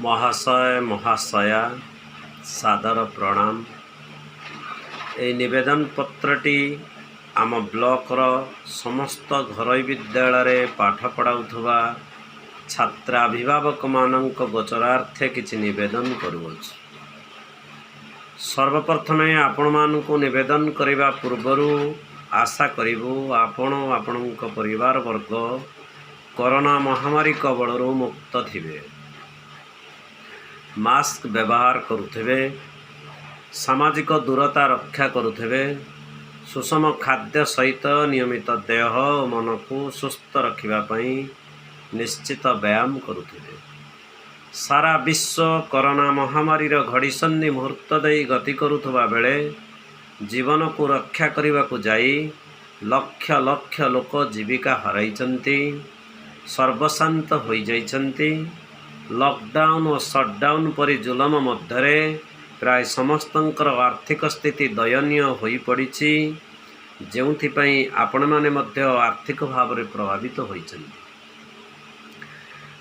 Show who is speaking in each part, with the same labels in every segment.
Speaker 1: ମହାଶୟ ମହାଶୟା, ସାଦର ପ୍ରଣାମ। ଏହି ନିବେଦନ ପତ୍ରଟି ଆମ ବ୍ଲକର ସମସ୍ତ ଘରୋଇ ବିଦ୍ୟାଳୟରେ ପାଠ ପଢ଼ାଉଥିବା ଛାତ୍ରାଭିଭାବକମାନଙ୍କ ଗୋଚରାର୍ଥେ କିଛି ନିବେଦନ କରୁଅଛୁ। ସର୍ବପ୍ରଥମେ ଆପଣମାନଙ୍କୁ ନିବେଦନ କରିବା ପୂର୍ବରୁ ଆଶା କରିବୁ, ଆପଣ ଓ ଆପଣଙ୍କ ପରିବାର ବର୍ଗ କରୋନା ମହାମାରୀ କବଳରୁ ମୁକ୍ତ ଥିବେ, ମାସ୍କ ବ୍ୟବହାର କରୁଥିବେ, ସାମାଜିକ ଦୂରତା ରକ୍ଷା କରୁଥିବେ, ସୁଷମ ଖାଦ୍ୟ ସହିତ ନିୟମିତ ଦେହ ଓ ମନକୁ ସୁସ୍ଥ ରଖିବା ପାଇଁ ନିଶ୍ଚିତ ବ୍ୟାୟାମ କରୁଥିବେ। ସାରା ବିଶ୍ୱ କରୋନା ମହାମାରୀର ଘଡ଼ିସନ୍ଧି ମୁହୂର୍ତ୍ତ ଦେଇ ଗତି କରୁଥିବା ବେଳେ ଜୀବନକୁ ରକ୍ଷା କରିବାକୁ ଯାଇ ଲକ୍ଷ ଲକ୍ଷ ଲୋକ ଜୀବିକା ହରାଇଛନ୍ତି, ସର୍ବସ୍ୱାନ୍ତ ହୋଇଯାଇଛନ୍ତି। ଲକଡାଉନ୍ ଓ ସଟ୍ଡାଉନ୍ ପରି ଜୁଲମ ମଧ୍ୟରେ ପ୍ରାୟ ସମସ୍ତଙ୍କର ଆର୍ଥିକ ସ୍ଥିତି ଦୟନୀୟ ହୋଇପଡ଼ିଛି, ଯେଉଁଥିପାଇଁ ଆପଣମାନେ ମଧ୍ୟ ଆର୍ଥିକ ଭାବରେ ପ୍ରଭାବିତ ହୋଇଛନ୍ତି।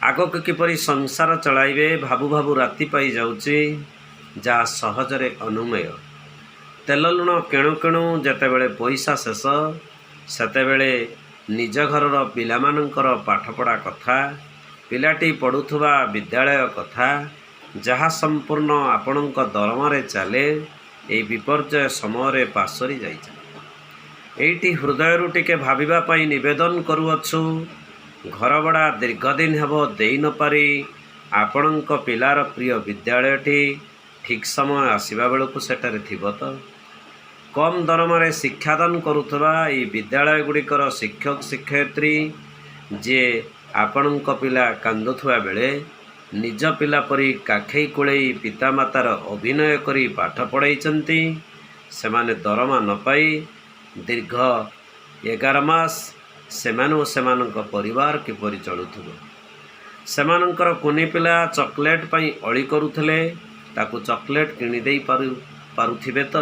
Speaker 1: ଆଗକୁ କିପରି ସଂସାର ଚଳାଇବେ, ଭାବୁ ଭାବୁ ରାତି ପାହିଯାଉଛି, ଯାହା ସହଜରେ ଅନୁମେୟ। ତେଲ ଲୁଣ କିଣୁ କିଣୁ ଯେତେବେଳେ ପଇସା ଶେଷ, ସେତେବେଳେ ନିଜ ଘରର ପିଲାମାନଙ୍କର ପାଠପଢ଼ା କଥା, ପିଲାଟି ପଢ଼ୁଥିବା ବିଦ୍ୟାଳୟ କଥା, ଯାହା ସମ୍ପୂର୍ଣ୍ଣ ଆପଣଙ୍କ ଦରମାରେ ଚାଲେ, ଏହି ବିପର୍ଯ୍ୟୟ ସମୟରେ ପାଶୋରି ଯାଇଛନ୍ତି। ଏଇଠି ହୃଦୟରୁ ଟିକେ ଭାବିବା ପାଇଁ ନିବେଦନ କରୁଅଛୁ। ଘର ଭଡ଼ା ଦୀର୍ଘ ଦିନ ହେବ ଦେଇ ନପାରି ଆପଣଙ୍କ ପିଲାର ପ୍ରିୟ ବିଦ୍ୟାଳୟଟି ଠିକ୍ ସମୟ ଆସିବା ବେଳକୁ ସେଠାରେ ଥିବ ତ? କମ୍ ଦରମାରେ ଶିକ୍ଷାଦାନ କରୁଥିବା ଏହି ବିଦ୍ୟାଳୟ ଗୁଡ଼ିକର ଶିକ୍ଷକ ଶିକ୍ଷୟିତ୍ରୀ, ଯିଏ ଆପଣଙ୍କ ପିଲା କାନ୍ଦୁଥିବା ବେଳେ ନିଜ ପିଲା ପରି କାଖେଇ କୋଳେଇ ପିତାମାତାର ଅଭିନୟ କରି ପାଠ ପଢ଼ାଇଛନ୍ତି, ସେମାନେ ଦରମା ନ ପାଇ ଦୀର୍ଘ 11 ମାସ ସେମାନେ ଓ ସେମାନଙ୍କ ପରିବାର କିପରି ଚଳୁଥିବ? ସେମାନଙ୍କର କୁନି ପିଲା ଚକୋଲେଟ୍ ପାଇଁ ଅଳି କରୁଥିଲେ ତାକୁ ଚକୋଲେଟ୍ କିଣିଦେଇ ପାରୁଥିବେ ତ?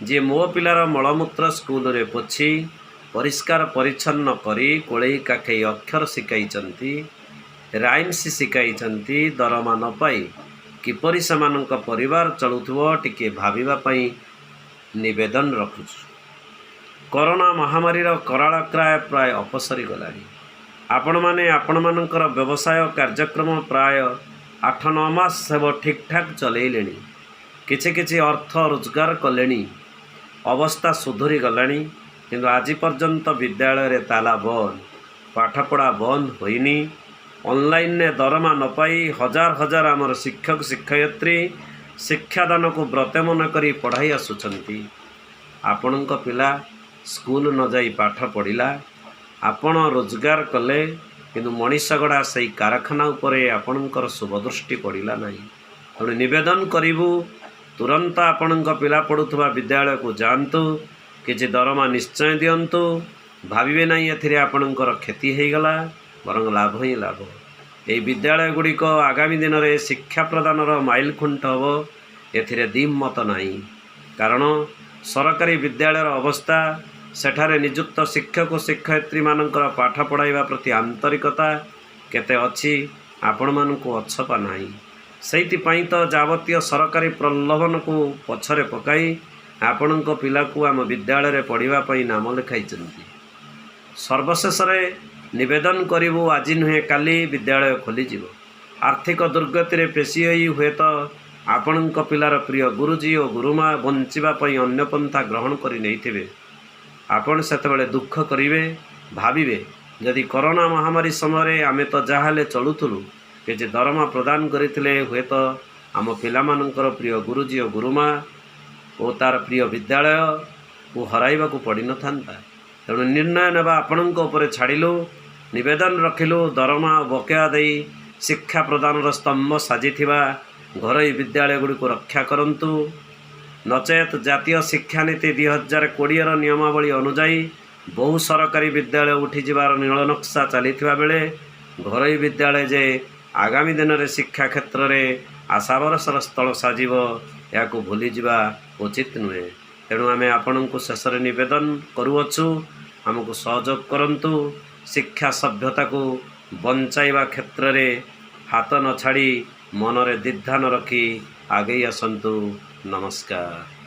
Speaker 1: ଯିଏ ମୋ ପିଲାର ମଳମୂତ୍ର ସ୍କୁଲରେ ପୋଛି ପରିଷ୍କାର ପରିଚ୍ଛନ୍ନ କରି କୋଳେଇ କାଖେଇ ଅକ୍ଷର ଶିଖାଇଛନ୍ତି, ରାଇମ୍ସ ଶିଖାଇଛନ୍ତି, ଦରମା ନ ପାଇ କିପରି ସେମାନଙ୍କ ପରିବାର ଚଳୁଥିବ, ଟିକିଏ ଭାବିବା ପାଇଁ ନିବେଦନ ରଖୁଛୁ। କରୋନା ମହାମାରୀର କରାଳ କାୟା ପ୍ରାୟ ଅପସରି ଗଲାଣି। ଆପଣମାନେ ଆପଣମାନଙ୍କର ବ୍ୟବସାୟ କାର୍ଯ୍ୟକ୍ରମ ପ୍ରାୟ 8-9 ମାସ ହେବ ଠିକ୍ଠାକ୍ ଚଲେଇଲେଣି। କିଛି କିଛି ଅର୍ଥ ରୋଜଗାର କଲେଣି। ଅବସ୍ଥା ସୁଧୁରି ଗଲାଣି। କିନ୍ତୁ ଆଜି ପର୍ଯ୍ୟନ୍ତ ବିଦ୍ୟାଳୟରେ ତାଲା ବନ୍ଦ, ପାଠପଢ଼ା ବନ୍ଦ ହୋଇନି। ଅନଲାଇନରେ ଦରମା ନ ପାଇ ହଜାର ହଜାର ଆମର ଶିକ୍ଷକ ଶିକ୍ଷୟିତ୍ରୀ ଶିକ୍ଷାଦାନକୁ ବ୍ରତ ମନେ କରି ପଢ଼ାଇ ଆସୁଛନ୍ତି। ଆପଣଙ୍କ ପିଲା ସ୍କୁଲ ନ ଯାଇ ପାଠ ପଢ଼ିଲା, ଆପଣ ରୋଜଗାର କଲେ, କିନ୍ତୁ ମଣିଷ ଗଢ଼ା ସେଇ କାରଖାନା ଉପରେ ଆପଣଙ୍କର ଶୁଭଦୃଷ୍ଟି ପଡ଼ିଲା ନାହିଁ। ତେଣୁ ନିବେଦନ କରିବୁ, ତୁରନ୍ତ ଆପଣଙ୍କ ପିଲା ପଢ଼ୁଥିବା ବିଦ୍ୟାଳୟକୁ ଯାଆନ୍ତୁ, କିଛି ଦରମା ନିଶ୍ଚୟ ଦିଅନ୍ତୁ। ଭାବିବେ ନାହିଁ ଏଥିରେ ଆପଣଙ୍କର କ୍ଷତି ହେଇଗଲା, ବରଂ ଲାଭ ହିଁ ଲାଭ। ଏହି ବିଦ୍ୟାଳୟ ଗୁଡ଼ିକ ଆଗାମୀ ଦିନରେ ଶିକ୍ଷା ପ୍ରଦାନର ମାଇଲ ଖୁଣ୍ଟ ହେବ, ଏଥିରେ ଦ୍ୱିମତ ନାହିଁ। କାରଣ ସରକାରୀ ବିଦ୍ୟାଳୟର ଅବସ୍ଥା, ସେଠାରେ ନିଯୁକ୍ତ ଶିକ୍ଷକ ଶିକ୍ଷୟିତ୍ରୀମାନଙ୍କର ପାଠ ପଢ଼ାଇବା ପ୍ରତି ଆନ୍ତରିକତା କେତେ ଅଛି, ଆପଣମାନଙ୍କୁ ଅଛପା ନାହିଁ। ସେଇଥିପାଇଁ ତ ଯାବତୀୟ ସରକାରୀ ପ୍ରଲୋଭନକୁ ପଛରେ ପକାଇ ଆପଣଙ୍କ ପିଲାକୁ ଆମ ବିଦ୍ୟାଳୟରେ ପଢ଼ିବା ପାଇଁ ନାମ ଲେଖାଇଛନ୍ତି। ସର୍ବଶେଷରେ ନିବେଦନ କରିବୁ, ଆଜି ନୁହେଁ କାଲି ବିଦ୍ୟାଳୟ ଖୋଲିଯିବ। ଆର୍ଥିକ ଦୁର୍ଗତିରେ ପେଶି ହୋଇ ହୁଏତ ଆପଣଙ୍କ ପିଲାର ପ୍ରିୟ ଗୁରୁଜୀ ଓ ଗୁରୁମା ବଞ୍ଚିବା ପାଇଁ ଅନ୍ୟ ପନ୍ଥା ଗ୍ରହଣ କରି ନେଇଥିବେ। ଆପଣ ସେତେବେଳେ ଦୁଃଖ କରିବେ, ଭାବିବେ, ଯଦି କରୋନା ମହାମାରୀ ସମୟରେ ଆମେ ତ ଯାହା ହେଲେ ଚଳୁଥିଲୁ, କିଛି ଦରମା ପ୍ରଦାନ କରିଥିଲେ ହୁଏତ ଆମ ପିଲାମାନଙ୍କର ପ୍ରିୟ ଗୁରୁଜୀ ଓ ଗୁରୁମା ଓ ତାର ପ୍ରିୟ ବିଦ୍ୟାଳୟକୁ ହରାଇବାକୁ ପଡ଼ିନଥାନ୍ତା। ତେଣୁ ନିର୍ଣ୍ଣୟ ନେବା ଆପଣଙ୍କ ଉପରେ ଛାଡ଼ିଲୁ। ନିବେଦନ ରଖିଲୁ, ଦରମା ଓ ବକେୟା ଦେଇ ଶିକ୍ଷା ପ୍ରଦାନର ସ୍ତମ୍ଭ ସାଜିଥିବା ଘରୋଇ ବିଦ୍ୟାଳୟଗୁଡ଼ିକୁ ରକ୍ଷା କରନ୍ତୁ। ନଚେତ୍ ଜାତୀୟ ଶିକ୍ଷାନୀତି 2020ର ନିୟମାବଳୀ ଅନୁଯାୟୀ ବହୁ ସରକାରୀ ବିଦ୍ୟାଳୟ ଉଠିଯିବାର ନୀଳନକ୍ସା ଚାଲିଥିବା ବେଳେ ଘରୋଇ ବିଦ୍ୟାଳୟ ଯେ ଆଗାମୀ ଦିନରେ ଶିକ୍ଷା କ୍ଷେତ୍ରରେ ଆଶାଭରସାର ସ୍ଥଳ ସାଜିବ, ଏହାକୁ ଭୁଲିଯିବା ଉଚିତ ନୁହେଁ। ତେଣୁ ଆମେ ଆପଣଙ୍କୁ ଶେଷରେ ନିବେଦନ କରୁଅଛୁ, ଆମକୁ ସହଯୋଗ କରନ୍ତୁ। ଶିକ୍ଷା ସଭ୍ୟତାକୁ ବଞ୍ଚାଇବା କ୍ଷେତ୍ରରେ ହାତ ନ ଛାଡ଼ି ମନରେ ଦ୍ୱିଧା ନ ରଖି ଆଗେଇ ଆସନ୍ତୁ। ନମସ୍କାର।